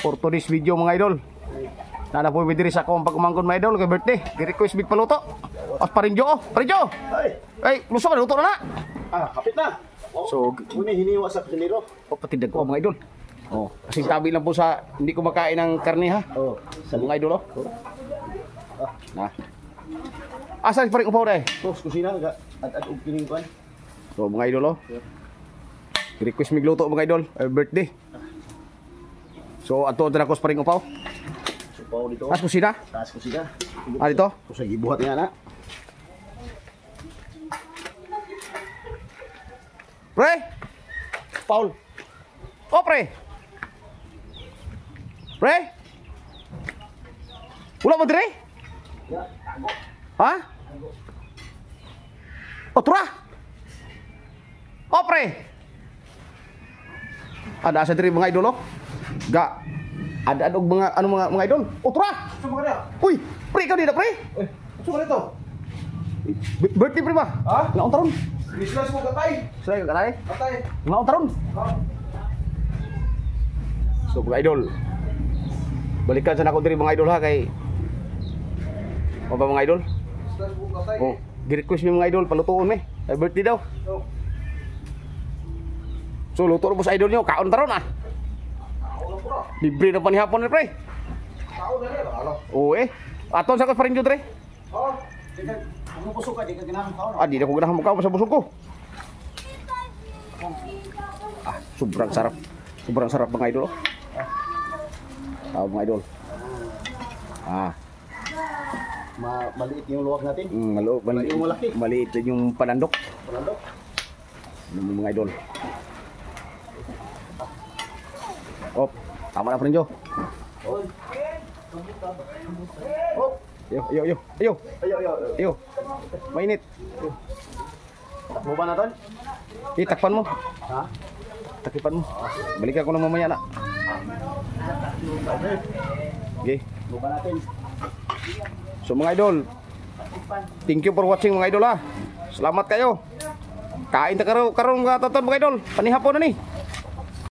For today's video, mga idol. Nana po mi diri sa akong pagumangkon, mga idol, kay birthday. Gi-request big paluto. As parinjo oh, parinjo. Ay, Ay, luso ka luto na na. ah, kapit na. So, Muna hiniwa sa kusinero. oh, patindag ko, mga idol. Oh, kasi tabi lang po sa hindi ko makain ng karne ha. Oh, Sa mga idol oh. Na. Asa pa rin upaw na eh? Tos kusina ga at og kining kuan. So mga idol oh. Request mig luto, mga idol, ay birthday. So ato na ko sa paring upaw. Supaw dito. As kusina. Taas kusina. Ah, dito. Sa gibuhat niya na. Pre! Paul. Oh, pre. Pre? Wala mo dire? Ha? Oh, tura. Oh, pre. Ada sa diri, mga idol oh. Ga. Ada og mga ano mga idol. Oh, tura. Uy, pre, ikaw dito, pre. Eh, gusto ka nito? Birthday pre ba? Ha? Ngaon taron? Business mo katay. Sila ka katay? Katay. Ngaon taron? Ha? So mga idol, balikan sa nako diri, mga idol ha, kay o ba, mga idol? Business mo katay. Oh, gi-request mi, mga idol, palutuon mi. Ay birthday daw. Oh. So luto na po sa idol niyo, kaon taron ah. Tao na po na. Libre na panihapon ni pre. Tao na niya. Ano? Oo eh. Aton sa ko pa rin pre. Ha? Di ka kung busog ka, di ka ganahan kaon. Ah, di na ko ganahan mo sa busog ko. Ah, sobrang sarap. Sobrang sarap, mga idol. Oh. Ah, mga idol. Ah, Ma maliit yung luwag natin. Mali Yung malaki. Maliit din yung panandok. Panandok. Ano mo, mga idol? Op, tama na, Prinjo. Oh. Oh, Ayo, ayo, ayo, ayo, ayo ayo. Ayo. Mainit. Takbo ba natin? Eh, takpan mo. Ha? Takipan mo. Balikan ko lang mamaya na. Okay. Takbo ba natin? So mga idol, thank you for watching, mga idol ha. Salamat kayo. Kain ta karon karon mga taton, mga idol. Panihapon na ni.